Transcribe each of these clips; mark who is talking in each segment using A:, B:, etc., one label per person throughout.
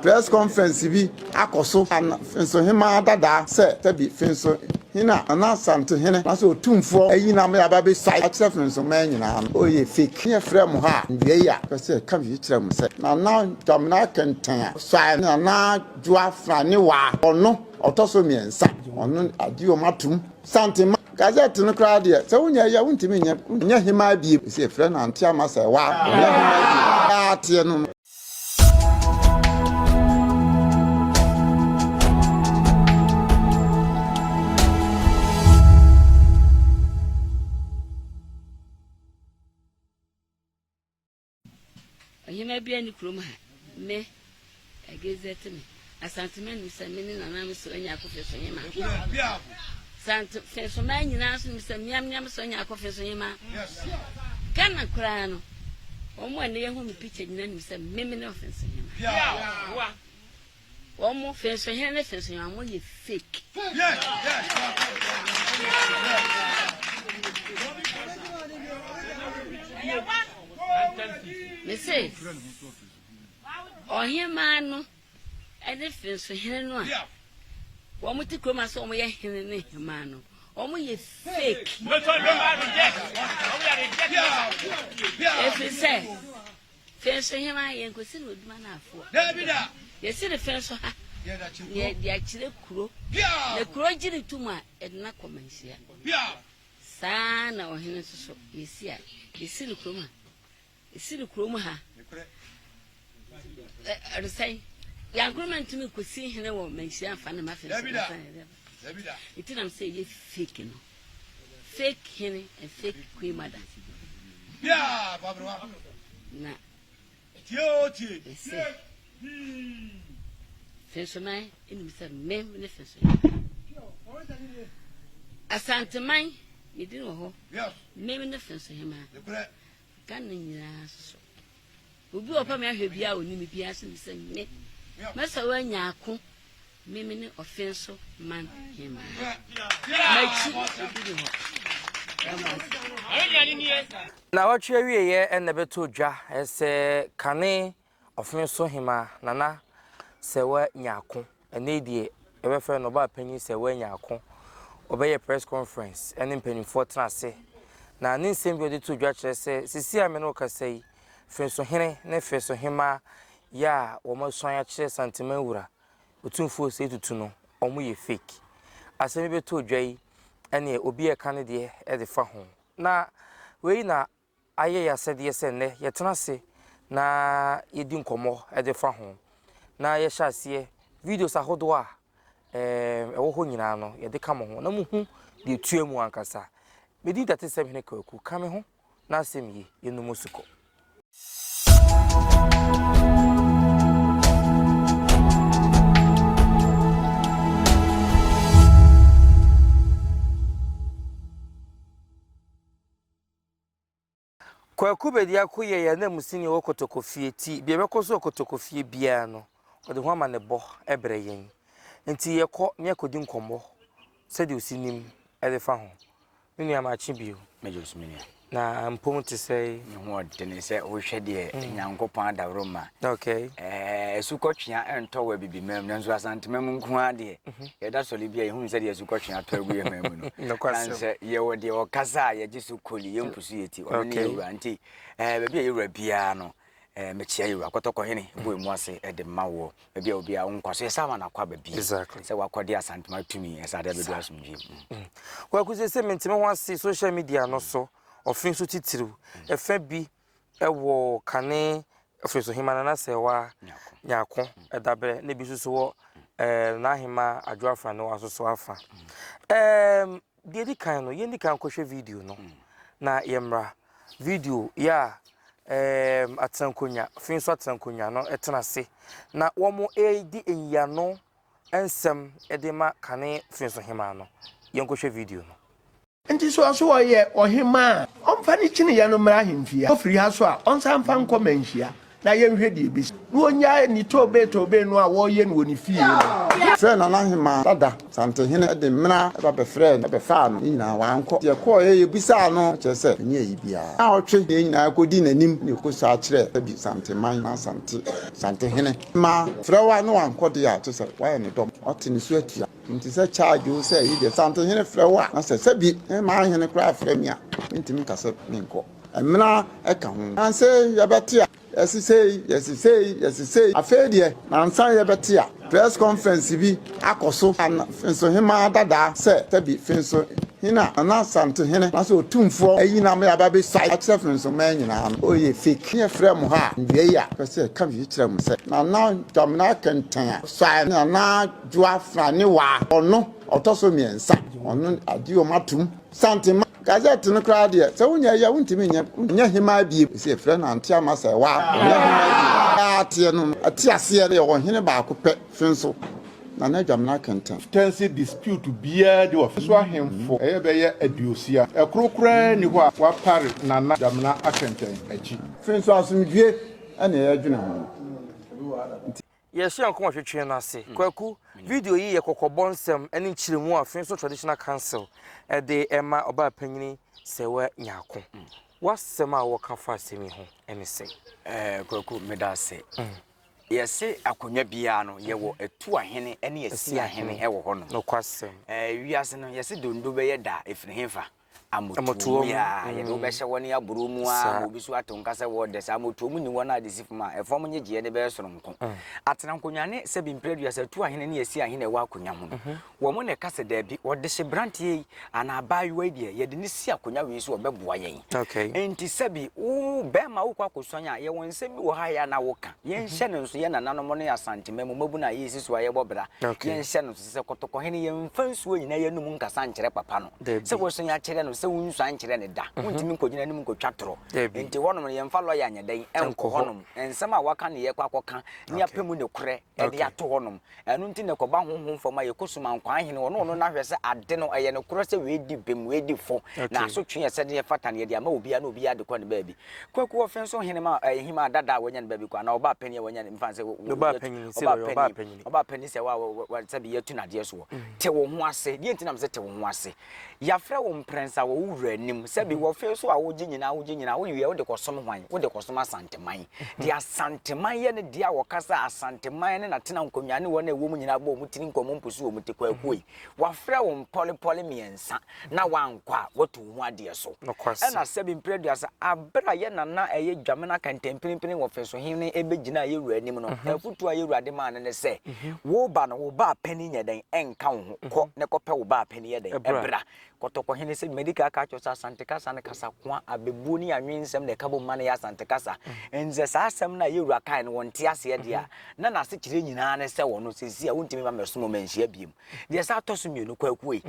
A: Press conference bi akɔ so ana Finsohemaa dadaa sɛ sɛbi Finso hene a Nana Asantehene anaasɛ Otumfoɔ ayi no ama yɛaba abɛsuae akyerɛ Finsoman nyinaa no ɔyɛ fake. Ne yɛfrɛ mo ha a nnua yi a yɛpɛ sɛ yɛka biribi kyerɛ mo sɛ Nana Dwamena Kɛntɛn a ɔsuae ne Nana Dwoa Franewaa ɔno ɔtɔ so mmiɛnsa ɔno agye wɔn atom Santema Gazette no koraa deɛ sɛ wonyɛ yɛ wontumi nyɛ nyɛ hemaa biem sɛ yɛfrɛ no Ante Ama Sɛwaa ɔnyɛ hemaa biem ateɛ no.
B: Ɔhemmaa biara nni kurom ha. Me, Agezɛ te me. Asantema nim sɛ me ne Nana Meso anya akofeso hemmaa. Sante Fensomaa nyinaa nso nim sɛ mmea mmea Meso anya akofeso hemmaa. Ghana koraa no, wɔn a nnɛ yɛhu me picture nyinaa nim sɛ me me ne ɔfenso hemmaa. Wɔn mo fenso hene ne fenso hemmaa wɔn yɛ fake. Me se ɔhemaa no ne fensohene no a wɔn te kurom ase wɔn yɛ hene ne hemaa no wɔn yɛ fake. Efiri sɛ fensohemaa yɛn nkosi na oduma n'afoɔ yɛsi ne fenso ha na yɛde akyerɛ kuro na kuro gye ne tum a yɛde no akɔ manhyia saa na ɔhene nso so yɛsi a yɛsi ne kurom ha. Esi no kurom ha. Ɛde sɛn? Yankoroma ntumi nkosi hene wɔ manhyia nfa ne ma fɛn so. Nti nam sɛ ɛyɛ fake no. Fake hene and fake queen mother. Na ɛsɛ Fensoman ɛnim sɛ me ne Fensoman. Asanteman ne din wɔ hɔ. Me ne Fensohemaa. Ghana nyinaa soso. Obi a ɔpɛ me ahwɛ biara ɔni me biara so nim sɛ me mɛsɔre anya ako me me ne ɔfe nso man hemaa. M'akyi obi ni hɔ.
C: Nnawɔtwe awieeɛ na ɛbɛtɔ dwa sɛ kane Ɔfe so hemaa Nana Sɛwa Nyarko, ɛnnɛ yi deɛ yɛbɛfrɛ no Ɔbaapanyin Sɛwa Nyarko, ɔbɛyɛ press conference ne mpanimfoɔ tena ase. Na ne nsɛm bi a ɔde too dwa kyerɛ sɛ, seesei a me ne wo kasa yi, Fesohene ne Fesohemaa yɛ a wɔasuan akyerɛ Santeman Wura, Otumfoɔ Osei Tutu no, wɔyɛ fake. Asɛm yi bɛtɔɔ dwa yi, ɛneɛ obi a ɛka ne deɛ de fa ho. Na wei na ayɛ yɛn asɛdeɛ sɛ nnɛ yɛtena ase na yɛdi nkɔmmɔ de fa ho, na yɛhyɛ aseɛ videos ahodoɔ a ɛwɔ hɔ nyinaa no yɛde ka mo ho na mohu deɛ ɛtua mu ankasa. Me din Tatesɛm Hene Kwaku, ka me ho na asɛm yi yɛnum sukɔ. Kwaku Bediako yɛ yɛn ananmusini wɔ Kotoko fie ti deɛ ɛbɛkɔ so wɔ Kotoko fie biara no ɔde ho amanebɔ brɛ yɛn. Nti yɛkɔ na yɛkɔdi nkɔmmɔ sɛdeɛ ɔsi nim de fa ho. Me nua makye bio.
D: Megye wo so me nua.
C: Na mpom te sɛn?
D: Me ho ɔdene sɛ wohwɛ deɛ mm. Nyankopɔn adaworo ma.
C: Okay.
D: Ɛɛ asukɔtwea ɛntɔ wɔ Abibiman mu nanso Asanteman mu nko ara deɛ mhm. yɛda sɔre bi a yɛhunu sɛdeɛ asukɔtwea tɔ agu yɛn man mu no.
C: Nokwasɛm.
D: Sɛ yɛwɔ deɛ ɔkasa a yɛgye so koli yɛmpu so yɛ ti ɔno ne yɛwura nti ɛɛ baabi a yɛwura biara no ɛɛ mekyia yɛwura kɔtɔkɔhene bɔ emu ase ɛde ma woɔ baabi a obiara wo nkwa so yɛsa ama no akɔ aba bi
C: exactly
D: sɛ wakɔde Asantema tumi ɛsa de abɛdu asomdwie mu.
C: Mm. Kwaku sɛ sɛ menteme ho ase social media no so ɔfe nso titiriw ɛfɛ bi ɛwɔ kane Ɔfesohema Nana Serwaa Nyarko dabrɛ na ebi nso so wɔ ɛɛ N'ahema Adwo Afranoa nso so afa. Ɛɛm deɛ edi kan no yɛn di kan kɔhwɛ video no na yɛmmra. Video yɛ a ɛɛm Atenankonnwa fi nso Atenankonnwa no tena ase na wɔredi nyiano nsɛm de ma kane Fesohema no. Yɛnkɔhwɛ video no.
E: Nti sɛ ɔse ɔyɛ ɔhemaa a, ɔmfa ne kyiniiɛ no mmra ahemfie ha. Ɔfiri ha so a, ɔnsan mfa nkɔ manhyia. Na yɛnhwɛ deɛ ɛbɛsi. Na ɔnnyae ne toobee toobee no a wɔreyɛ no wɔ ne fie no.
A: Frɛɛ Nana Ahemaa dada Santehene de mmena ba bɛfrɛɛ no bɛfaa no, ne nyinaa wankɔ. Nti yɛkɔeɛ yɛbisaa no kyerɛ sɛ ɛnyɛ ayi biara. Na ɔtwe yɛn nyinaa kɔdii n'anim na yɛkɔsua kyerɛɛ sɛbi Santeman na Asante Santehene ma frɛ wo a na wankɔ deɛ a kyerɛ sɛ woayɛ ne dɔm, woate ne so atua. Nti sɛ charge o sɛ ayi deɛ Santehene frɛ wo a na sɛ sɛbi Mmaa hene koraa frɛ me a mentumi nka sɛ menkɔ. Mmena ka ho. Nansa yi yɛbɛte a, yɛse sei, yɛse sei, yɛse sei. Afei deɛ, nansa yi yɛbɛte a, press conference bi akɔ so. Na Finsohemaa dadaa sɛ sɛbi Finso hene a Nana Asantehene anaasɛ Otumfoɔ ayi no ama yɛaba abɛsuae akyerɛ Finsoman nyinaa no, ɔyɛ fake. Ne yɛfrɛ mo ha a, nnua yi a, yɛpɛ sɛ yɛka biribi kyerɛ mo sɛ, Nana Dwamena Kɛntɛn a ɔsuae ne Nana Dwoa Franewaa, ɔno ɔtɔ so mmiɛnsa, ɔno agye wɔn atom. Santema. Gazette no koraa deɛ, sɛ wonyɛ yɛ a, wontumi nyɛ nyɛ hemaa bio. Ɛsɛ yɛfrɛ no Ante Ama sɛ waa, ɔnyɛ hemaa bio. Daa teɛ no no, ɛte aseɛ no yɛ ɔhene baako pɛ, fe nso, Nana Dwamena Kɛntɛn.
F: Chieftaincy dispute biara di wɔ so ahemfo ɛyɛ bɛyɛ aduosia. Ɛkoro koraa nni hɔ a wapare Nana Dwamena Akɛntɛn akyi.
A: Fe nso asomdwie na yɛdwene ho nti.
C: Yɛhyɛ nkɔmmɔtwetwe no ase. Kwaku, video yi yɛ kɔkɔbɔ nsɛm ne nkyerɛmu a Finso Traditional Council de rema ɔbaa panyin Sewaa Nyarko. W'asɛm a wɔka fa asɛm yi ho ne sɛn?
D: Eh, Kwaku, meda ase. Yɛse akonnwa biara no, yɛwɔ atuahene ne asiahene wɔ hɔnom.
C: Nokwasɛm.
D: Eh, wiase no, yɛse dondo bɛyɛ da a, ɛfiri hefa? Amotuo mu a yɛde wo bɛhyɛ hɔ ne aburo mu a ma obi so ato nka sɛ wɔ dɛ saa amotuo mu ni wɔn a de si fam a ɛfam nyegyeɛ ne bɛyɛ soronko. Atena nkonnwa ne sɛbi mprɛ aduasa tu ahene ne asi ahene a ɛwɔ akonnwa ho no wɔn na ɛka sɛ daabi wɔde hye branteɛ yi anaa abaayewa yi deɛ yɛde ne si akonnwa wei so ɔbɛboa yɛn. Enti sɛbi wo bɛrima wokɔ akɔsuan a yɛwɔ nsɛm bi wɔ ha yɛ a na woka yɛnhyɛ no nso yɛ nananom ne Asantema mu mmabunu a yɛsi so a yɛbɔ bra yɛnhyɛ no nso Sɛ kɔtɔkɔhene, yɛmfa nsuo nyina yɛnum nkasa nkyerɛ papa no. Sɛ woasua akyerɛ no, sɛ wonsua nkyerɛ no da. Wontumi nkɔgyina anim nkɔtwa torɔ. Enti hɔnom no, yɛmfa lɔya nyɛ dɛn? Nkɔ hɔnom. Nsɛm a waka ne yɛkɔ akɔka ne apɛ mu nokorɛ de ato hɔnom. Ɛno nti na ɛkɔba honhom fam a, yɛkɔ Sumankwaa hene hɔ na ɔno no ahwɛ sɛ ade no, ɛyɛ nokorɛ sɛ wei di bem, wei di fɔ, na asotwe a ɛsɛ ne ɛfata no, yɛde ama obiara na obiara de kɔ ne baabi. Kwaku ɔfe nso hene ma ɛɛ hima dada a wanya ne baabi kɔ anaa ɔbaa panin a wanya ne mfa sɛ
C: ɔbaa panin sɛ ɔbaa panin
D: ɔbaa panin sɛ wa wa sɛ bi yɛtu n'adeɛ soɔ te wo ho ase deɛ nti nam sɛ te wo ho ase yɛafrɛ wo mprɛnsa wɔ wo wura anim sɛ bi wɔfe so a wogye nyinaa wogye nyinaa wowie wode kɔsom hwan wode kɔsom asanteman deɛ asanteman yɛ ne deɛ a wɔka sɛ asanteman ne natena nkonnwa ne wɔn a ɛwɔ mu nyinaa bɔ wɔn tiri nkɔmmɔ mpusu wɔn ti kwakuo yi wafrɛ wo mpɔlepɔle mmiɛnsa na woankɔ a, woatu wo ho adeɛ so. Ɛna sɛbi mprɛ aduasa, aberɛ a yɛ nana a ɛyɛ Dwamena Kɛntɛnpinipini wɔ Fesohene bɛgyinaa yɛ wura anim no, afutuo a yɛ wura de maa no ne sɛ, Wo ba no, wo ba panin nyɛ dɛn? Ɛnka wo ho. Kɔ na kɔpɛ wo ba panin yɛ dɛn? Bra. Kɔtɔkɔhene, sɛbi madi kan aka akyerɛ wo sɛ Asante kasa no kasakoa, abɛbuo ne anwensɛm na ɛka bom ma no yɛ Asante kasa. Enti sɛ saa asɛm no a yɛ wura kaeɛ no wɔnte aseɛ deɛ a, na n'asekyerɛ nyinaa ne sɛ wɔno seesei a wontumi mma mmɛsom manhyia biom. Deɛ ɛsan tɔ so mmienu, Kwaku ei,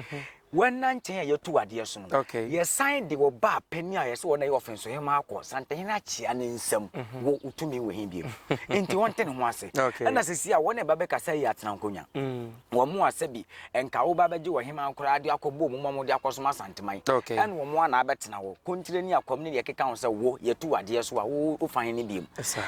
D: wɔn nkyɛn a yɛtu adeɛ so no, yɛsan de ɔbaa panin a yɛsɛ wɔn na ɛyɛ ɔfensohema akɔ Santehene akyea ne nsam mhm. wɔ wotumi wɔ he bio. Nti wɔnte ne ho ase. Ɛna sisi a wɔn na ɛba bɛkasa yi atena nkonnwa. Mm. Wɔn a sɛbi nka woba bɛgye wɔ hema koraa de akɔbɔ wɔn mu wɔn de akɔsom Asanteman. Ɛna wɔn a na abɛtena hɔ. Kontire ne akwam ne deɛ ɛkeka ho sɛ wo yɛtu adeɛ so a wo wofa he ne biom.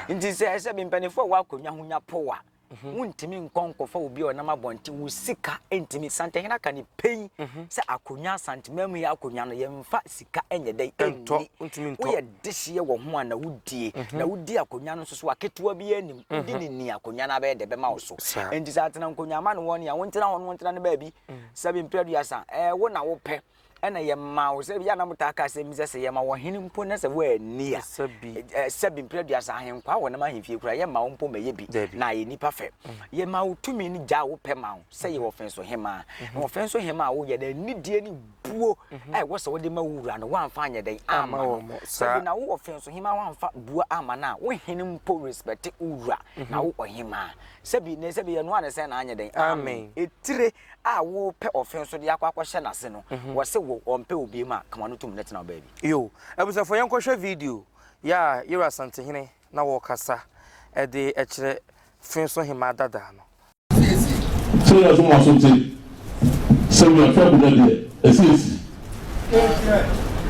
D: Nti sɛ sɛbi mpanimfoɔ a wɔ akonnwa ho nya po a Wontumi nkɔ nkɔfa obi a ɔnam abɔnten, wo sika ntumi. Santehene aka ne pɛn sɛ akonnwa Asanteman mu yi akonnwa no yɛmfa sika nyɛ dɛn
C: ɛntɔ.
D: Wontumi ntɔ. Woyɛ dehyeɛ wɔ ho a na wodie. Na wodi akonnwa no nso so a ketewa biara nnim. Wodi ne ni akonnwa no abɛyɛ dɛ bɛma wo so. Enti sɛ atena nkonnwa ama no wɔn a wontena hɔ no wontena no baabi. Sɛbi mprɛ aduasa ɛɛ wo na wopɛ. Ɛna yɛmaa wo sɛ, yɛ a na motaa ka asɛm bi sɛ, sɛ yɛma wo ɔhene mpo na sɛ woanni a, sɛbi mprɛ aduasa ahenkwaa wɔ nam ahemfie koraa, yɛmma wo mpo mmɛyɛ bi, na ayɛ nnipa fɛ. Yɛmaa wo tumi no gyaa wo pɛ maa wo sɛ yɛ ɔfɛnso hemaa. Na ɔfɛnso hemaa a woyɛ no, anidie ne buo a ɛwɔ sɛ wode ma wo wura no, woamfa anyɛ dɛn amma no. Sɛbi na wo ɔfɛnso hemaa woamfa buo amma no a, wo hene mpo respɛte wo wura, na wo ɔhemaa. Sɛbi ne sɛbi yɛnoa no sɛn na anyɛ dɛn? Amen. Etire a worepɛ ɔfe nso de akɔ akɔhyɛ n'ase no, wɔse wo ɔmpɛ wo biom a, ka w'ano tom na tena wo baabi.
C: Yo, abusuafoɔ yɛnkɔhwɛ video yɛ a Yero Asantehene na wɔkasa de kyerɛ Fenso Hemaa dadaa no.
G: Sɛnea so mo aso te sɛ wia fɛ akonnwa deɛ, ɛsɛ esi.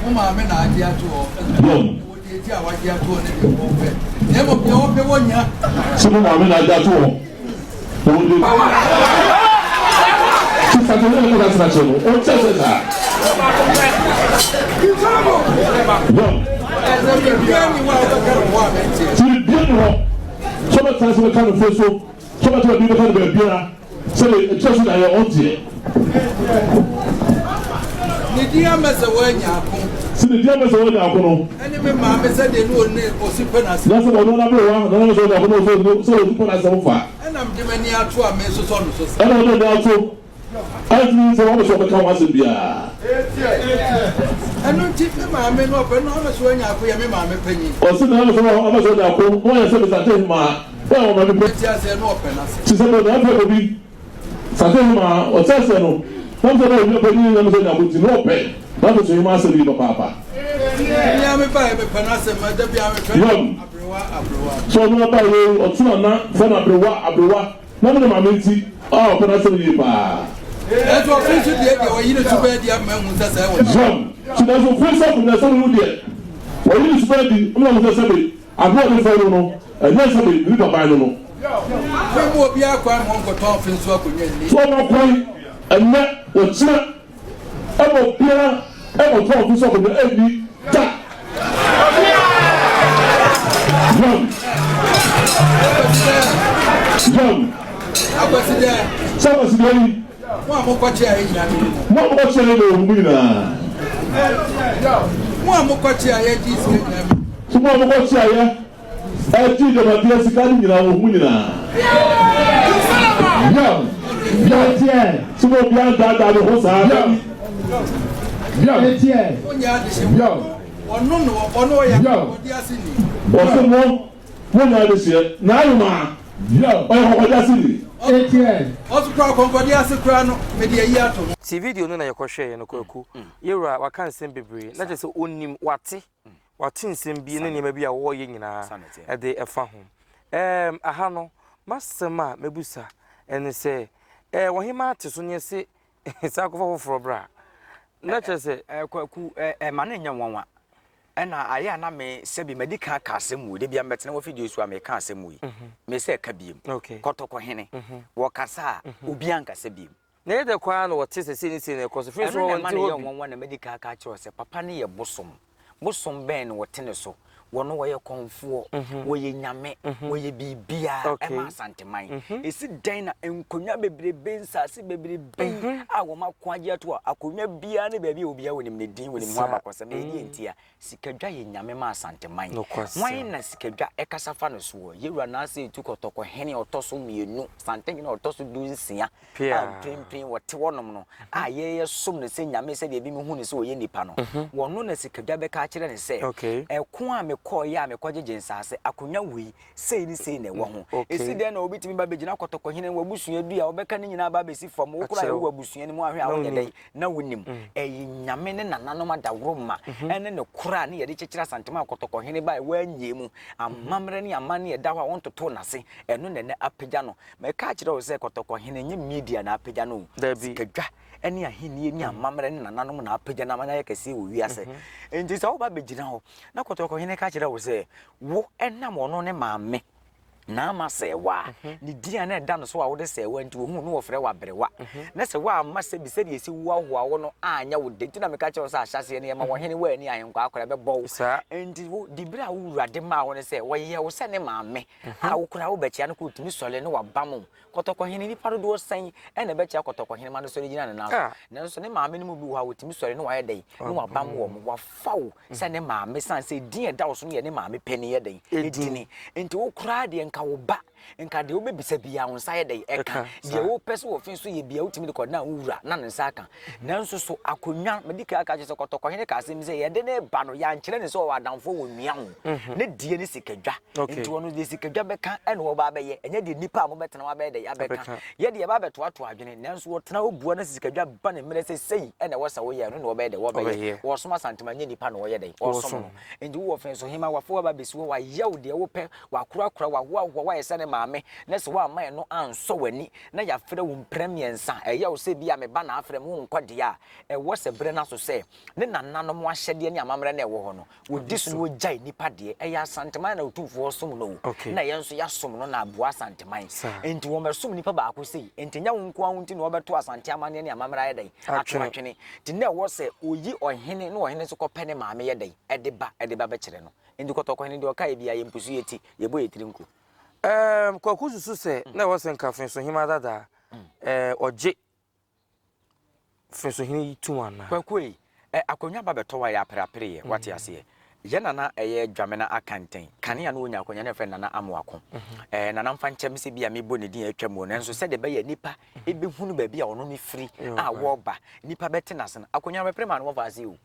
H: Mo maame na agye ato hɔ.
G: Dɔm. Sɛ mo maame na agye ato hɔ na wɔde ti Asantehene na ɛkasa kyerɛ no, ɔnkyɛ sɛ saa. Yam. Ti bia ni hɔ sɛ ɔbɛtena ase bɛka no fo so sɛ ɔbɛtena bi bɛka no baabiara sɛde ɛkyerɛ so na yɛ ɔnteɛ.
H: Ne din ama sɛ wɔanya ako.
G: Sɛ ne din ama sɛ wɔanya ako no.
H: Ɛne me maame sɛdeɛ ne ɔne ɔsi pɛ n'asɛm.
G: Na sɛ ɔno n'aberewa na ɔno sɛ ɔnya ako no sɛ sɛ ɔsi pɛ n'asɛm fa.
H: Ɛna mede m'ani ato a mesosɔ no so sɛ.
G: Ɛna ɔde n'ani ato a ɛtumi sɛ wɔn sɛ ɔbɛka ho asɛm biara.
H: Ɛno nti me maame no ɔpɛ no ama sɛ wɔanya ako yɛ me maame panyin.
G: Ɔsi na ama sɛ ama sɛ ɔnya ako na ɔyɛ sɛ Mesante hemaa na ɔyɛ ɔmaame panyin.
H: Ɛte aseɛ na ɔpɛ n'asɛm.
G: Te sɛ bɛ na afɛ obi. Sante hemaa, ɔte aseɛ no, na sɛ na ɔyɛ panyin na sɛ ɔnya nti na ɔpɛ n'afɛso hemaa asɛm yi papaapa. Yam, sɛ ɔno aba yei, ɔto nana fɛ no aberewa, aberewa, na me ne maame nti, a ɔpɛ n'asɛm yie paa. Yam, so nanso ofiri sɛ ɔpɛ n'asɛm yi deɛ, ɔyi ne suban adi ama ahu sɛ sɛbe Adeɛ a ɔde fɛn no no, ɛnyɛ sɛ me nipa ban no no.
H: Memma obiara kwan ma ɔnkɔtɔn afe nso akonnwa nni.
G: So ɔma kwan ɛnnɛ, ɔkyena, ɛma obiara ɛkɔtɔn afe nso akonnwa ɛnni da. Yam. Yam.
H: Akwasidɛ.
G: Sɛ akwasidɛ yi.
H: Mo a mokɔkyeaeɛ nyinaa menim mo.
G: Mo a mokɔkyeaeɛ na wɔhu mo nyinaa.
H: Mo a mokɔkyeaeɛ gyee sika nyinaa menim mo.
G: So mo a mokɔkyeaeɛ gyee dwamadeɛ sika no nyinaa wɔhu mo nyinaa. Yam.
E: Yam.
G: So mo obiara ndaadaa ne ho saa dabi. Yam.
H: Monyɛ adehye.
E: Yam.
H: Ɔno na ɔno ɔyɛ akɔkɔdeɛ aseni.
G: Ɔse mo. Mo nyinaa de seɛ na ayo maa
E: Yo.
G: Ɔyɛ kɔkɔde ase ni.
E: Etiɛ.
H: Ɔso koraa kɔnkɔde ase koraa no mede ayi ato ho.
C: Ti video no na yɛkɔhwɛeɛ no Kwaku, yɛwura waka nsɛm bebree na kyerɛ sɛ ɔnim, wate, wate nsɛm bi ne nneɛma bi a wɔreyɛ nyinaa de ɛfa ho. Ɛɛm, aha no, m'asɛm a mɛbusa ɛne sɛ, ɛɛ ɔhemaa te so ne ɛse san kɔfa foforɔ bra, na kyerɛ sɛ.
D: Ɛɛ Kwaku, ɛɛ ma no nyɛ nwanwa. Ɛna ayɛ a na me sɛbi madi kan aka asɛm wei, da biara mebɛtena w'afidie so a meka asɛm wei, me sɛ ka biem, kɔtɔkɔhene, wɔkasa a obiara nkasa biem.
C: Na ɛyɛ dɛ koraa na wɔte sɛ sei ne sei na ɛkɔ so, firi so
D: Ɛno na
C: wɔnte
D: ɛma no
C: hɔ
D: yɛ
C: bi.
D: nwanwa na madi kan aka akyerɛ wo sɛ papa no yɛ bosom. Bosom bɛn na wɔte ne so? Wɔno wɔyɛ kɔmfoɔ, wɔyɛ nyame, wɔyɛ biribiara ɛma Asanteman. Ɛsi dɛn na nkonnwa bebrebe, nsase bebrebe yi a wɔn ako agye ato a akonnwa biara ne baabi a obiara wɔnim ne din, wɔnim ho abakɔsɛm. Ɛyɛ deɛ nti a Sikadwa yɛ nyame ma Asanteman. Hwan na Sikadwa ɛkasa fa no soɔ? Yɛwura Naase Etu Kɔtɔkɔ hene a ɔtɔ so mmienu, Asantehene a ɔtɔ so dunsia a mprempren wɔte hɔnom no a yɛsom no sɛ nyame sɛdeɛ ebinom hu no sɛ ɔyɛ nipa no, wɔno na Sikadwa bɛka akyerɛ no sɛ, ɛko a mekɔeɛ a mekɔgyegye nsaase, akonnwa wei, sei ne sei na ɛwɔ ho. Ɛsi dɛn na obi tumi ba bɛgyina kɔtɔkɔhene no w'abusua dua a wobɛka ne nyinaa ba abɛsi fam, wo koraa ɛwɔ w'abusua no mu ahwɛ a wonyɛ dɛn na wonim. Ɛyɛ nyame ne nananom adaworoma ne ne kora a ne yɛde kyekyere Asantema a kɔtɔkɔhene baeɛ wanyɛ mu amammerɛ ne amanneɛ ɛda hɔ a wɔntotoo n'ase, ɛno na ɛnɛ apagya no. Meka akyerɛ wo sɛ kɔtɔkɔhene nyɛ media na apagya no o, sikadwa ne ahennie ne amammerɛ ne nananom na apagya no ama no ayɛ kɛseɛ wɔ wiase. Enti sɛ woba bɛgyina hɔ na kɔtɔkɔhene ka kyerɛ wo sɛ wo ɛnam ɔno ne maame Naama Sɛɛwa, ne din a na ɛda no so a wode Sɛɛwa nti wɔhu no wɔfrɛ wo aberewa, na sɛ woamma sɛbi sɛdeɛ ɛsi woahoa wo no anyɛ wo dɛ nti na meka kyerɛ wo sɛ ahyɛaseɛ no yɛma wɔhene woanni ahenkwaa koraa ɛbɛbɔ wo. Enti wo diberɛ a wo wura de maa wo ne sɛ wɔyɛ wo sɛ ne maame a wo koraa wobɛkyea no kɔ ɔtumi sɔre ne wabam wo. Kɔtɔkɔhene nnipa dodoɔ sɛn na ɛbɛkyea kɔtɔkɔhene ma no sɔre gyina ne nan so? Nanso ne maame no mu bi wɔ hɔ a wɔtumi sɔre ne wayɛ dɛn ne wabam wɔn. Wafa wo sɛ ne maame sane sɛ din a ɛda wo so no yɛ ne maame panin yɛ dɛn edini. Nti wo koraa deɛ nka wo ba nka deɛ wobɛbisa biara wo nsa yɛ dɛn ɛka. Deɛ wopɛ sɛ wɔfe so yɛ biara wotumi de kɔdan wo wura na ne nsa aka. Nanso so akonnwa, madi kan aka akyerɛ sɛ kɔtɔkɔhene kaa asɛm bi sɛ yɛde no reba no, yɛankyerɛ no sɛ ɔwɔ adamfoɔ wɔ nnua ho. Ne deɛ ne sikadwa. Nti ɔno deɛ sikadwa bɛka ɛna ɔba abɛyɛ, ɛnyɛ deɛ nnipa a mobɛtena hɔ abɛyɛ dɛn abɛka. Yɛ deɛ yɛba abɛtoatoa adwene, nanso ɔtena hɔ bua na sɛ sikadwa ba ne mmerɛ sɛ sei ɛna ɛwɔ sɛ woyɛ, ɛno na ɔbɛyɛ dɛn, ɔbɛyɛ. Ɔresom Asantema, ɛnyɛ nnipa na ɔyɛ dɛn, ɔresom no. Nti wowɔ fɛ nso, hema, wafa wo aba abɛsi hɔ, wayɛ wo deɛ wopɛ, wakorakora, wahoahoa, woayɛ sɛ ne. ne maame na sɛ woamma ɛno ansɔ w'ani na yɛafrɛ wo mprɛ mmiɛnsa, ɛyɛ wo sɛ ebia me ba na afrɛ me, wonkɔ deɛ a, ɛwɔ sɛ berɛ no aso sɛ ne nananom ahyɛdeɛ ne amammerɛ no a ɛwɔ hɔ no, wɔdi so na wɔgyae nnipa deɛ. Ɛyɛ Asanteman na Otumfoɔ som no o, na yɛn nso yɛasom no na aboa Asanteman. Enti wɔmmɛsom nnipa baako sei. Enti ɛnyɛ wo nko ara wo nti na wɔbɛto Asante amanneɛ ne amammerɛ ayɛ dɛn? Ato atwene. Nti na ɛwɔ sɛ wɔyi ɔhene na ɔhene nso kɔpɛ ne maame yɛ dɛn? De ba, de ba bɛkyerɛ no. Enti Kɔtɔkɔhene deɛ ɔkaeɛ biara, yɛmpusu yɛn ti, yɛbɔ yɛn tiri nku.
C: Ɛɛm, Kwaku susu sɛ na ɛwɔ sɛ nka Fensohema dada ɛɛ ɔgye Fensohene yi tum anaa?
D: Kwaku ei, ɛ akonnwa ba bɛtɔ wo a ɛyɛ apereapereɛ, woate aseɛ? Yɛn nana ɛyɛ Dwamena Akantɛn, kane a na ɔnya akonnwa no yɛfrɛ no Nana Amoako. Ɛɛ Nana mfa nkyɛ me sɛ bi a mebɔ ne din a atwa mu o, nanso sɛdeɛ ɛbɛyɛ a nnipa bɛhunu baabi a ɔno no firi a wɔreba, nnipa bɛte no ase no, akonnwa no bɛpere maa no wɔfa ase o.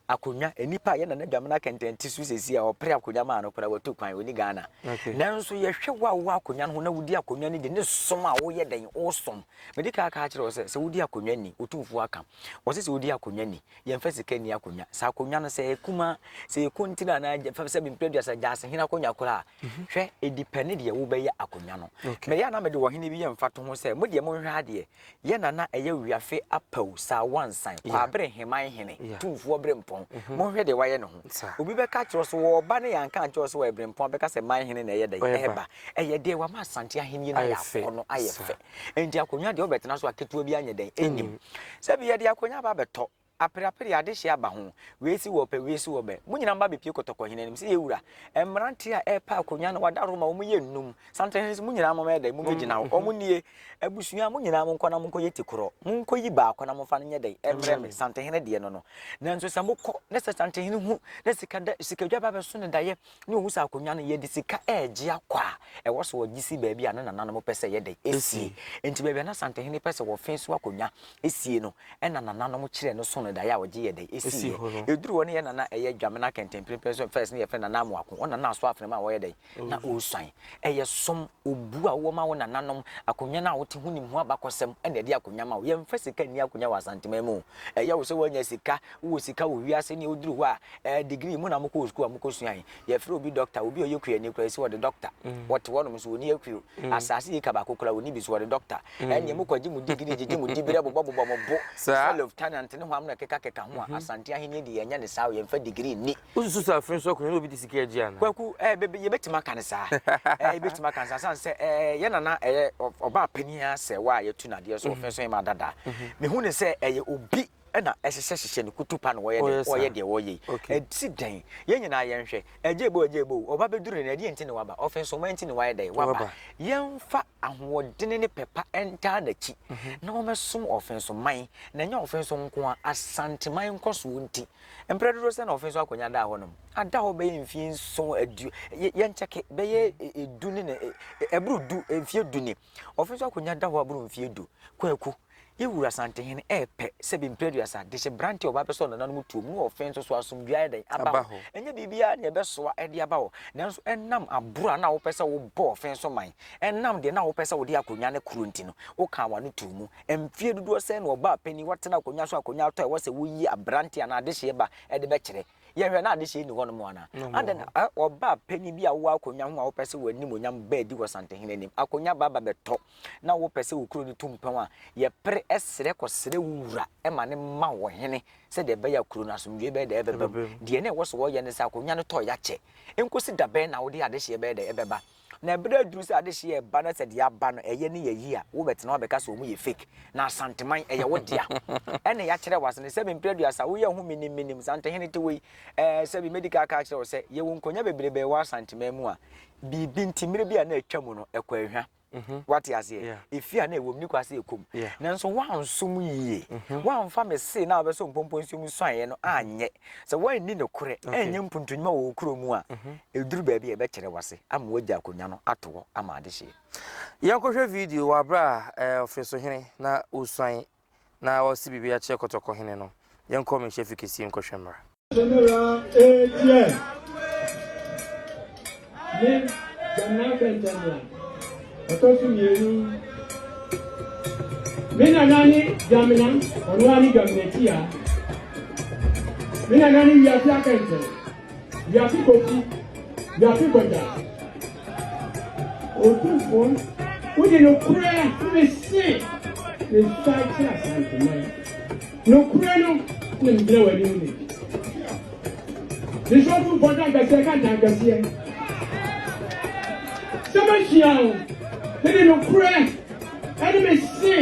D: Akonnwa, nnipa a yɛn Nana Dwamena Akantɛn te so seesei a ɔpere akonnwa maa no koraa watu kwan, ɔnni Ghana. Nanso yɛhwɛ wo a wowɔ akonnwa no ho na wodi akonnwa no di ne som a woyɛ dɛn, wosom. Medi kan aka akyerɛ wo sɛ, sɛ wodi akonnwa ni, Otumfoɔ aka. Ɔse sɛ wodi akonnwa ni, yɛmfa sika nni akonnwa. Sɛ akonnwa no, sɛ ɛyɛ kumaa, sɛ ɛyɛ kontini anaa fa sɛ mprɛ aduasa, gyaasehene akonnwa koraa a, hwɛ, ɛdi pɛ ne deɛ wobɛyɛ akonnwa no. Meyɛ a na mede ɔhene bi yɛ mfatoho sɛ, mo deɛ monhwɛ adeɛ, yɛ na na ɛyɛ Wiafe Apawu, Saawansan, Kwaabere Heman Hene, Tumfoɔ Berempɔn. Monhwɛ deɛ wayɛ ne ho. Obi bɛka akyerɛ wo sɛ wɔreba na yɛanka ankyerɛ wo sɛ ɔyɛ Berempɔn a, bɛka sɛ man hene na ɛyɛ dɛn? Ɛreba. Ɛyɛ deɛ wama Asante ahennie no ayɛ akɔnnɔ, ayɛ fɛ. Enti akonnwa deɛ wobɛtena so a ketewa bi anyɛ dɛn? Ɛnnim. Sɛbi yɛde akonnwa aba abɛtɔ, apereapere adehyeɛ aba ho, wei si wɔ pɛ, wei si wɔ bɛ. Mo nyinaa moba abɛpue kɔtɔkɔhene anim sɛ, Yɛn wura, mmeranteɛ a ɛrepɛ akonnwa no wɔadaworo ma wɔyɛ nnum. Santehene nso, mo nyinaa mommɛyɛ dɛn? Mommɛgyina hɔ. Wɔn nie. Abusua, mo nyinaa monkɔ na monkɔyɛ tikorɔ. Monkɔyi baako na momfa no nyɛ dɛn? Ɛmmrɛ me. Santehene deɛ no no. Nanso sɛ mokɔ na sɛ Santehene hu na sika da, sikadwa ba bɛso no daeɛ, na ɔhu sɛ akonnwa no yɛde sika regye akɔ a, ɛwɔ sɛ ɔgye si baabi a ne nananom pɛ sɛ ɛyɛ dɛn? Ɛsie. Enti baabi a na Asantehene pɛ sɛ wɔfe so akonnwa sie no, ɛna nananom kyerɛɛ no so no daeɛ a ɔgye yɛ dɛn? Ɛsiiɛ. Ɛduru hɔ no yɛ nana ɛyɛ Dwamena Kɛntɛnpirempire nso first no yɛfrɛ no Nana Amoako, ɔna na aso afenam a ɔyɛ dɛn? Na ɔresuan. Ɛyɛ som, obu a wowɔ ma wo nananom, akonnwa no a wote ho nim ho abakɔsɛm na ɛde akonnwa ma wo. Yɛmfa sika nni akonnwa wɔ Asanteman mu o. Ɛyɛ wo sɛ woanya sika, wowɔ sika wɔ wiase ne woduru hɔ a, ɛɛ degree mu na mokɔɔ sukuu a mokɔsuae. Yɛfrɛ obi dɔkta, obi a ɔyɛ kuani koraa yɛsi ɔde dɔkta. Ɔte hɔnom nso ɔnni akuo. Asaase yi ka baako koraa ɔnni bi so ɔde dɔkta. Ɛnneɛ mokɔgye mo degree gyegye mo diberɛ bobɔbobɔ mo bo sɛ lieutenant ne hwan na ɛkekakeka ho a, Asante ahennie deɛ yɛnyɛ no saa o, yɛmfa degree nni.
C: Wosusu sɛ afei nso akonnwa no obi de sika agye anaa?
D: Kwaku, ɛɛ bebe yɛbɛtumi aka no saa. Ɛɛ yɛbɛtumi aka no saa sane sɛ ɛɛ yɛn nana ɛyɛ ɔbaa panin ara sɛ wa a yɛtu no adeɛ so ɔfɛn so hema dada. Mehu no sɛ ɛyɛ obi na ɛhyehyɛ hyehyɛ ne kutupa na ɔyɛ dɛn ɔyɛ deɛ ɔyɛ yi. Ɛsi dɛn? Yɛn nyinaa yɛnhwɛ. Agye ebo agye ebo o, ɔba bɛduru no ɛdeɛn nti na waba? Ɔfɛn so nti na wayɛ dɛn waba? Yɛmfa ahoɔdene ne pɛ pa ntaa n'akyi na ɔmmɛsom ɔfɛnsoman na ɛnyɛ ɔfɛnso nko ara, Asanteman nkɔsoɔ nti. Mprɛ dodoɔ sɛn na ɔfe nso akonnwa daa hɔnom? Ada hɔ bɛyɛ mfie nson aduo, yɛnkyɛke, bɛyɛ edu ne ne, ɛboro du, mfie du ni. Ɔfe nso akonnwa da hɔ aboro mfie du. Kwaku, yɛ wura Asantehene ɛɛpɛ sɛbi mprɛ aduasa, dehye brante a ɔba bɛsɔ nananom tuo mu na ɔfe nso so asomdwoeɛ ayɛ dɛn? Aba hɔ. Ɛnyɛ biribiara na ɛbɛsoa de aba hɔ, nanso ɛnam aboro a na wopɛ sɛ wobɔ ɔfe nso man, ɛnam deɛ na wopɛ sɛ wode akonnwa no koro nti no, wokaa w'ano too mu. Mfeɛ dodoɔ sɛn na ɔbaa panin, watena akonnwa so akonnwa atɔ a ɛwɔ sɛ woyi aberanteɛ anaa adehyeɛ ba de bɛkyerɛ? Yɛhwɛ na adehyeɛ nni hɔnom anaa? Adɛn na ɔbaa panin bi a wowɔ akonnwa ho a wopɛ sɛ w'animuonyam ba adi wɔ Santehene anim, akonnwa ba ba bɛtɔ na wopɛ sɛ wo kuro no tu mpɔn a, yɛpere srɛ kɔsrɛ wo wura ma no ma wo ɔhene sɛdeɛ ɛbɛyɛ a kuro no asomdwoeɛ bɛyɛ dɛ ɛbɛba mu. Deɛ na ɛwɔ sɛ wɔyɛ ne sɛ akonnwa no tɔ yɛakyɛ. Ɛnkɔsi da bɛn na wode adehyeɛ bɛyɛ dɛ ɛbɛba? Na ɛberɛ aduru sɛ adehyeɛ reba na sɛ deɛ aba no ɛyɛ ne yɛ yie a, wobɛtena hɔ abɛka sɛ wɔn yɛ fake. Na Asanteman, ɛyɛ wo dea. Ɛna yɛakyerɛ wo ase no, sɛbi mprɛ aduasa, woyɛ ho menim menim, Santehene te wei, ɛɛ sɛbi mɛdi kan aka akyerɛ wo sɛ, yɛwɔ nkonya bebrebe wɔ Asanteman mu a, biribi nti mmerɛ bi a na atwa mu no, ɛkɔ ahwa. Wate aseɛ? Efie a na ɛwɔ mu ne kwa sɛ ɛkɔ mu. Nanso woansom yie. Woamfa me se na wobɛsɔ mpɔmpɔ nsuo mu suaeɛ no anyɛ. Sɛ woanni nokorɛ, anyɛ mpuntunwuma wɔ wo kuro mu a, ɛduru baabi a ɛbɛkyerɛ w'ase ama woagya akonnwa no ato hɔ ama adehyeɛ.
C: Yɛnkɔhwɛ video wɔ aberɛ a ɔfesohene na ɔresuan na ɔrese biribi akyerɛ kɔtɔkɔhene no. Yɛnkɔ Mehyɛ Fi Kɛseɛ nkɔhwɛ mmra.
I: General Etienne ne General Kɛntɛnea ɔtɔ so mmienu. Me nana ne Dwamena, ɔno ara ne Dwamena Tia. Me nana ne Wiase Akɛntɛn, Wiase Kofi, Wiase Kɔgya. Otumfoɔ, wode nokorɛ mese mesuae kyerɛ Asanteman. Nokorɛ no na megyina w'anim nnɛ. Mesɛ Otumfoɔ ka nkɛseɛ ka ntankɛseɛ. Sɛ mahyia wo, mede nokorɛ ɛne mese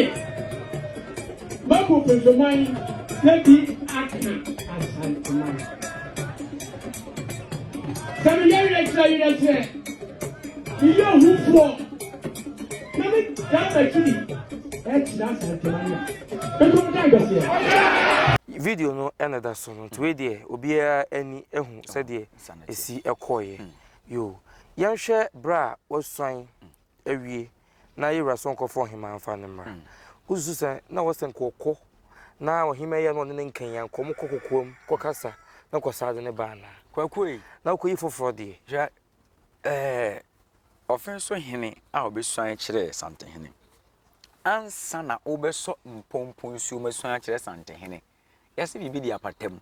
I: mabu Mfesoman na bi aka Asanteman. Sɛ meyɛ werɛkyerɛ werɛkyerɛ, meyɛ ohufoɔ, na medan m'akyiri kyerɛ Asanteman a, mɛto mo dan kɛseɛ.
C: Video no na ɛda so no nti wei deɛ obiara ani ahu sɛdeɛ ɛsi kɔeɛ. Yoo, yɛnhwɛ berɛ a wasuan awie na yɛwura sɛ ɔnkɔfa ɔhemaa mfa no mmra. Wosusu sɛ na ɛwɔ sɛ nka ɔkɔ na ɔhemaa yi a na ɔne no nka yi anka wɔkɔ kokoam kɔkasa na kɔsaa de no ba anaa?
D: Kwaku ei.
C: Na wokɔyi foforɔ deɛ.
D: Hwɛ ɛɛ ɔfe so hene a ɔbɛsuan kyerɛɛ Santehene. Ansa na wobɛsɔ mpɔmpɔ nsuo mu asuan akyerɛ Santehene, yɛse biribi de apata mu.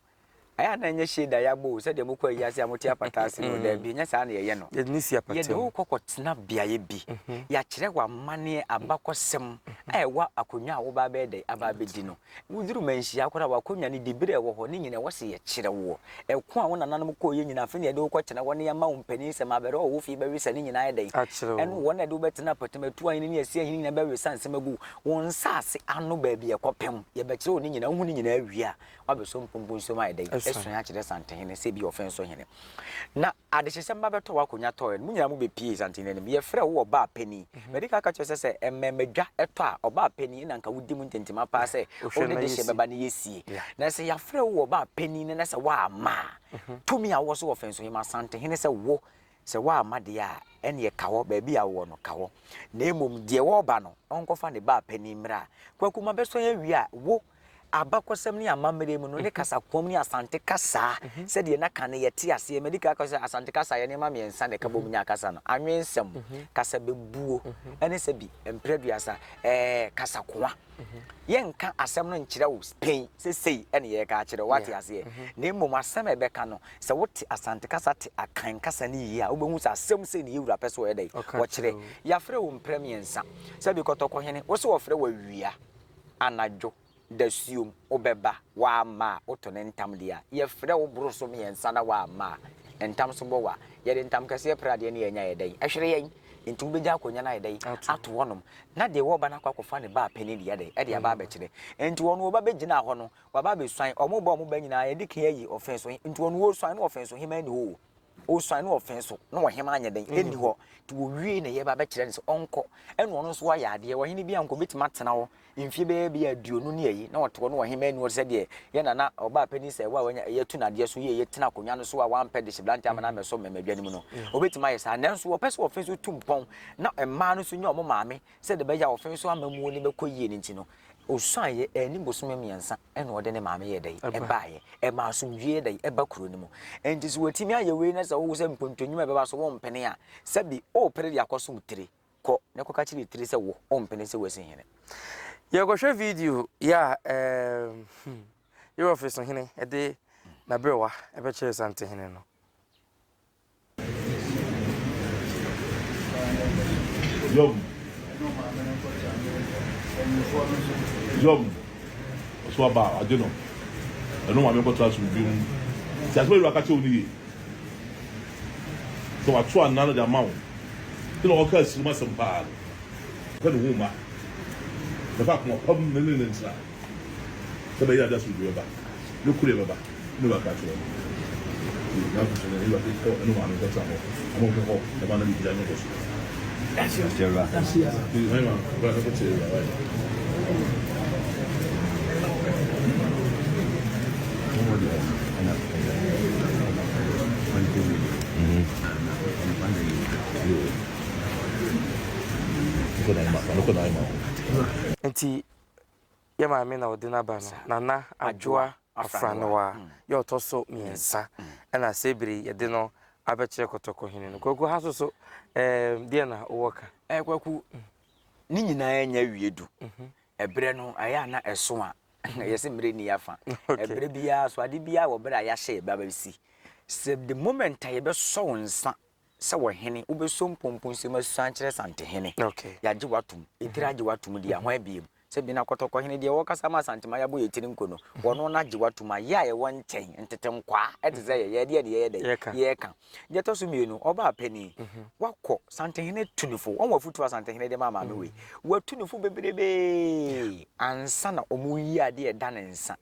D: Ɛyɛ a na ɛnyɛ shade a yɛabɔ o, sɛdeɛ mokɔ ayi ase a mote apata ase no, daabi, ɛnyɛ saa na yɛyɛ no.
C: Yɛde no si apata
D: Yɛde
C: mu.
D: wo kɔ kɔtena beaeɛ bi, yɛakyerɛ wo amanneɛ, abakɔsɛm a ɛwɔ akonnwa a woba abɛyɛ dɛn, aba abɛdi no. Woduru manhyia koraa a, w'akonnwa no, diberɛ a ɛwɔ hɔ, ne nyinaa ɛwɔ sɛ yɛkyerɛ woɔ. Ɛko a wo nananom kɔeɛ nyinaa, afei na yɛde wo kɔtena hɔ na yɛama wo mpanin nsɛm, aberɛ a ɔwɔ fie bɛwesa ne nyinaa ayɛ dɛn,
C: Akyerɛ
D: ɛne
C: wo.
D: wɔn a yɛde wo bɛtena apata mu, atu ahene ne asi ahene nyinaa bɛwesa nsɛm agu wo nsaase ano baabi a ɛkɔpem. Yɛbɛkyerɛ wo ne nyinaa, wohu ne nyinaa wie a, Wabɛsɔ mpompo nsuom ayɛ dɛn? Asuan akyerɛ Santehene sɛ ebia ɔfɛn so hene. Na adehyesɛm ba bɛtɔ w'akonya tɔeɛ no, mo nyinaa mobɛpiee Santehene anim. Yɛfrɛɛ wo ɔbaa panin. Madi kan aka kyerɛ sɛ sɛ mmɛmmadwa tɔ a, ɔbaa panin na anka wodi mu ntintima paa sɛ wode dehyeɛ bɛba na yɛasie. Na sɛ yɛafrɛ wo ɔbaa panin na sɛ woamma a, tumi a wowɔ so wɔ fɛn so hema Santehene sɛ wo, sɛ woamma deɛ a, ɛnneɛ ka hɔ, baabi a wowɔ no, ka hɔ. Na mmom deɛ ɔreba no, ɔnkɔfa ne baa panin mmra. Kwaku, mabɛsɔn awie a, wo, abakɔsɛm ne amammerɛ mu no ne kasakoam ne Asante kasa sɛdeɛ na kane yɛte aseɛ. Madi kan aka sɛ Asante kasa yɛ nneɛma mmiɛnsa na ɛka bom nya kasa no, anwensɛm, kasabebuo ne sɛbi mprɛduasa, ɛɛ kasakoa. Yɛnka asɛm no nkyerɛ wo pɛn sɛ sei ɛne yɛreka akyerɛ wo, wate aseɛ. Na mmom asɛm a ɛbɛka no, sɛ wote Asante kasa te Akan kasa no yie a, wobɛhu sɛ asɛm sei na yɛwura pɛ sɛ ɔyɛ dɛn? Ɔkyerɛ. Yɛafrɛ wo mprɛ mmiɛnsa. Sɛbi Kɔtɔkɔhene, wo se wɔfrɛ wo awia. anadwo dasuom wobɛba, woamma a, woto ne ntam deɛ a, yɛfrɛ wo boro so mmiɛnsa na woamma a, ntam so bɔ wo a, yɛde ntam kɛseɛ pra adeɛ ne yɛanya yɛ dɛn? Ɛhwere yɛn. Nti wobɛgya akonnwa no ayɛ dɛn? Ato hɔnom. Na deɛ wɔreba no akɔ akɔfa ne ba panin deɛ dɛn? Ɛde aba abɛkyerɛ. Nti wɔn wɔba bɛgyinaa hɔ no, wɔaba abɛsuan, wɔn ba wɔn ba nyinaa yɛde kan ayi ɔfɛn so, nti wɔn wɔresuan no ɔfɛn so hemaa ni hɔ o. Osuan no ɔfɛn so na ɔhema anyɛ dɛn? Ɛnni hɔ. Nti wɔwie na yɛba bɛkyerɛ no sɛ ɔnkɔ. Ɛna ɔno nso wayɛ adeɛ. Ɔhene bi a nka ɔbɛtumi atena hɔ mfeɛ bɛyɛ bi aduonu ne ayi na ɔte hɔ na ɔhema ani hɔ sɛdeɛ yɛ nana ɔbaa panin sɛ ɛwɔ a wanya yɛatu no adeɛ so yie yɛtena akonnwa no so a wampɛ de hyeblante ama no ammɛsɔ mmɛmadwa no mu no. Ɔbɛtumi ayɛ saa. Nanso ɔpɛ sɛ ɔfɛn so tu mpɔn na mmaa no nso nya wɔn maame sɛdeɛ ɛbɛyɛ a ɔfɛn so amammuo no bɛkɔ yie no nti no, Ɔsuaeɛ, anni bosome mmiɛnsa ɛna ɔde ne maame yɛɛ dɛn? Ɛbaeɛ. Ɛma asomdwoeɛ yɛ dɛn? Ɛba kuro no mu. Enti sɛ watumi ayɛ wei na sɛ wowo sɛ mpontonwuma a ɛbɛba so wompene a, sɛbi worepere de akɔsom tire, kɔ na kɔka kyerɛ tire sɛ wo, wompene sɛ woasi hene.
C: Yɛrekɔhwɛ video yi a ɛɛm hmm, Yerɔfi so hene de n'aberewa bɛkyerɛɛ Santehene no.
G: Yom. Yom. Ɔso aba a, agye no. Ɛno maame nkɔtra asomdwoe mu. Ti asɛm a Awurade ka kyerɛ wo no ye. Sɛ wato anan no de ama wo. Nti na ɔka asirim asɛm paa no. Ɔka ne ho mma. Na fa akoma pa mu ne ne ntena. Sɛ bɛyɛ ade asomdwoe bɛba, ne koroyɛ bɛba, ne wura ka kyerɛ no. Nti nanso sɛ ne wura kɔ ne maame kɔtena hɔ, na monhwɛ hɔ na ma na biribiara nyɛ kɔ so. Nti hwan ma bra na kɔkyerɛ wura wae.
C: Nti Yɛ maame na ɔde no aba no, Nana Adwoa Afranowa yɛ ɔtɔ so mmiɛnsa ɛna sɛ bere yi yɛde no abɛkyerɛ Kɔtɔkɔ hene no. Kwaku ha so so ɛɛm deɛ na wowɔ ka?
D: Ɛɛ Kwaku, ne nyinaa nya awie du. Ɛberɛ no ɛyɛ a na ɛso a yɛse mmerɛ nni afa. Ɛberɛ biara so ade biara wɔ berɛ a yɛahyɛ yɛba bɛsi. Sɛ the moment a yɛbɛsɔ wo nsa. Sɛ ɔhene, wobɛsɔ mpompo nsam asuan kyerɛ Santehene. Yɛagye wo atom. Etire agye wo atom deɛ, hwan biom? Sɛ bi na Kɔtɔkɔhene deɛ wɔkasa ma Asantema yɛabɔ yɛn tiri nko no, wɔno no agye wo atom a, yɛ a yɛwɔ nkyɛn, ntete nkwaa te sɛ yɛ, yɛ deɛ ne yɛyɛ dɛn? Yɛka. Deɛ ɛtɔ so mmienu, ɔbaa panin, wakɔ Santehene tu no fo. Wɔn afutuo a Santehene de maa maame wei, watu no fo bebrebee ansa na wɔreyi adeɛ a ɛda ne nsa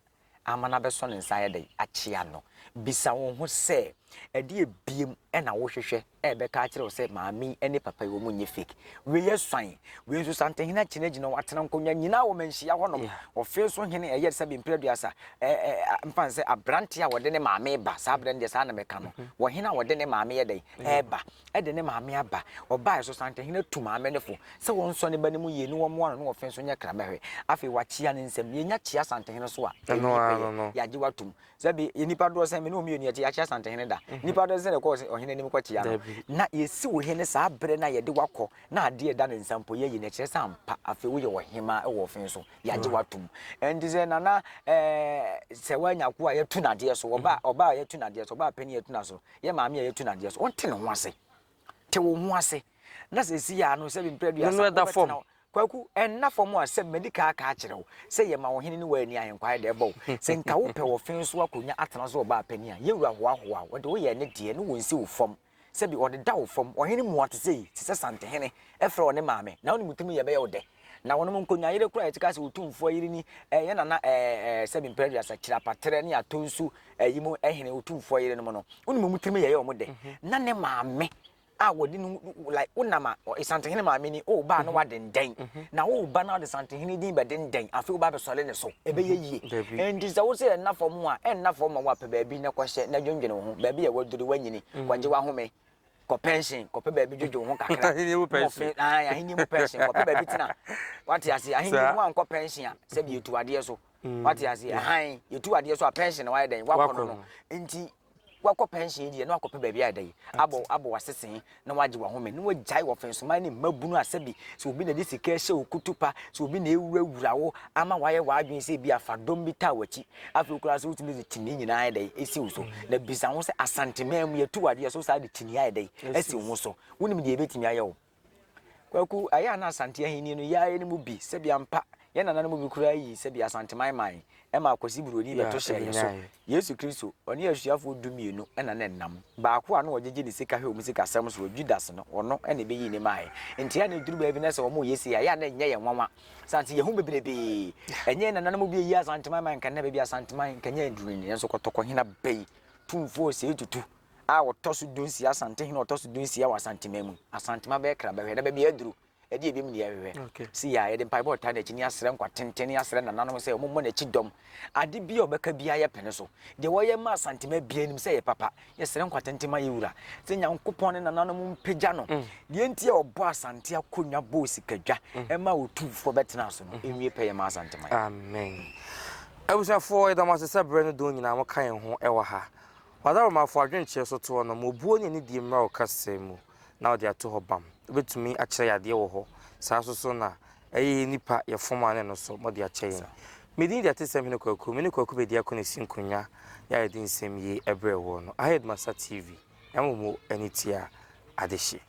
D: ama no abɛsɔ ne nsa ayɛ dɛn? Akyea no. Bisa wo ho sɛ, 'Ɛdeɛn bio na wohwehwɛ a ɛbɛka akyerɛ wo sɛ maame yi ne papa yi wɔn nyɛ fake? Wei yɛ suan. Wei nso Santehene akyina gyina hɔ, atena nkonnwa nyinaa wɔ manhyia hɔnom. Ɔfe so hene ɛyɛ sɛ mprɛ aduasa, ɛ ɛ mfa no sɛ aberanteɛ a wɔde ne maame reba, saa berɛ no deɛ saa na mɛka no, ɔhene a wɔde ne maame yɛ dɛn? Ɛreba. Ɛde ne maame aba. Ɔbaeɛ so Santehene atu maame no fo sɛ wɔnsɔ ne ba no mu yie ne wɔmmoa no na ɔfe nso nyɛ kramɛhwɛ. Afei wakyea ne nsam. Yɛnya kyea Santehene so a, ɛwie pɛyɛ. Yɛagye wo atom. Sɛbi, nnipa dodoɔ sɛn, me ne wo mmienu yɛte, yɛakyea Santehene da? Nnipa dodoɔ sɛn na ɛkɔɔ ɔhene anim kɔkyea no? Na yɛsi wo hene saa berɛ no a yɛde wo akɔ na adeɛ ɛda ne nsa mpo yɛayi no, ɛkyerɛ sɛ ampa afei woyɛ ɔhemaa wɔ ɔfe so. Yɛagye wo atom. Ɛnti sɛ Nana ɛɛ sɛ woanya ko a yɛatu no adeɛ so, ɔbaa ɔbaa a yɛatu no adeɛ so, ɔbaa panin a yɛatu no aso, yɛ maame a yɛatu no adeɛ so, ɔnte ne ho ase. Te wo ho ase. Na seesei ara no sɛbi mprɛ aduasa wobɛtena hɔ. Kwaku, ɛnna fam a sɛ madi kan aka akyerɛ wo sɛ yɛma ɔhene ne woanni ahenkwa ayɛ dɛ ɛbɔ wo. Sɛ nka wopɛ ɔfe nso akonnwa atena so ɔbaa panin a, yɛn wura hoahoa wo, ɔde wo yɛɛ ne deɛ ne wo nsi wo fam. Sɛbi ɔdeda wo fam. Ɔhene mua te sɛ yi, te sɛ Santehene, frɛ wo ne maame, na wonim wo tirim yɛ ɛbɛyɛ wo dɛ. Na wɔnom nkonnwa yere koraa a yɛte ka sɛ Otumfoɔ yere ni, ɛɛ yɛn nana ɛɛ ɛɛ sɛbi mprɛ aduasa, Kyirapatrɛ ne Atonsu ɛyi mu hene Otumfoɔ yere nom no, wonim wɔn tirim yɛ ɛyɛ wɔn dɛ. Na ne maame a wɔde no like wonam a Santehene maame ni o ba na wadendɛn na wo ba na ɔde Santehene din bɛdendɛn afei wo ba bɛsɔre ne so ɛbɛyɛ yie nti sɛ wo sɛ ɛnna fam a ɛnna fam ma woapɛ baabi na kɔhyɛ na dwendwene wo ho baabi a waduru wanyini kɔgye wahome kɔ pension kɔpɛ baabi dwodwo wo ho kakra
C: ahenni mu pension
D: ahenni mu pension kɔpɛ baabi tena wate ase ahenni mu ankɔ pension a sɛbi yɛtu adeɛ so wate ase ahan yɛtu adeɛ so a pension na wayɛ dɛn wakɔ no no nti Wakɔ pɛnhyen yi deɛ na wakɔpɛ baabi ayɛ dɛn abɔ abɔ w'asese na wagye w'ahome na wagyae wɔfensoman ne mmabunu a sɛbi sɛ obi na de sika ɛhyɛ wo kutupa sɛ obi na ɛwurawura wo ama wayɛ w'adwene sɛ ebi afa dɔm bi taa w'akyi afei koraa sɛ wotumi de kyinii nyinaa ayɛ dɛn ɛsi wo so na bisa ho sɛ Asanteman mu yɛtu adeɛ so saa de kyinii ayɛ dɛn asi wo ho so wonim deɛ ɛbɛtumi ayɛ wo Kwaku, ɛyɛ a na Asante ahenni no yɛayɛ no mu bi, sɛbi ampa, yɛn nananom bi koraa yii sɛbi Asanteman mae, ɛma Akwasi Buroni bɛto hyɛɛ yɛn so. Yesu Kristo, ɔne asuafoɔ dumienu na na ɛnam. Baako a na ɔgyegye ne sika hwɛ wɔn sikasɛm soɔ, Judas no, ɔno na ɛbɛyii ne maeɛ. Nti ɛyɛ a na ɛduru baabi na sɛ wɔreyɛ sei a, ɛyɛ a na ɛnyɛ yɛn nwanwa. Sane sɛ yɛhu bebrebee. Ɛnyɛ yɛn nananom bi ayi Asanteman mae, nka nnɛ baabi Asanteman nka nyɛ aduru ni, nanso Kɔtɔkɔhene aba yi, Tumfoɔ Osei Tutu, a ɔtɔ so dunsia, Asantehene a ɔtɔ so dunsia wɔ Asanteman mu. Asantema bɛyɛ krabɛhwɛ na baabi a aduru, ɛde ebinom na yɛhwehwɛ.
C: Okay.
D: Si yɛ a, yɛde mpaebɔ ɔtaa n'akyi ne asrɛ nkwa tenten ne asrɛ nananom sɛ wɔmmɔ n'akyi dɔm. Ade bi a ɔbɛka biara yɛpene so. Deɛ wɔyɛ ma Asantema biara nim sɛ ɛyɛ papa. Yɛsrɛ nkwa tenten ma yɛn wura sɛ Nyankopɔn ne nananom mpagya no. Deɛ nti a ɔbɔ Asante akonnwa bɔɔ sikadwa ma Otumfoɔ bɛtenaa so no, ɛnwie pɛyɛ ma Asanteman.
C: Amen. Abusuafoɔ yɛda mo ase sɛ berɛ ne dɔn nyinaa mo ka yɛn ho wɔ ha. W'adaworomafo adwenkyerɛ so toɔ no, ma obuo ne anidie mmra wo kasa mu na wode ato hɔ bam. Wobɛtumi akyerɛ yɛn adeɛ wɔ hɔ. Saa nso so na ɛyɛ yɛn nnipa yɛ fom a ne no so mode akyɛ yɛn. Me din de Atesɛm Hene Kwaku. Me ne Kwaku Bediako na ɛsi nkonwa yɛ a yɛde nsɛm yi brɛ woɔ no. Aha yɛ Dumasa TV. Nyame wɔ mo ani tia adehye.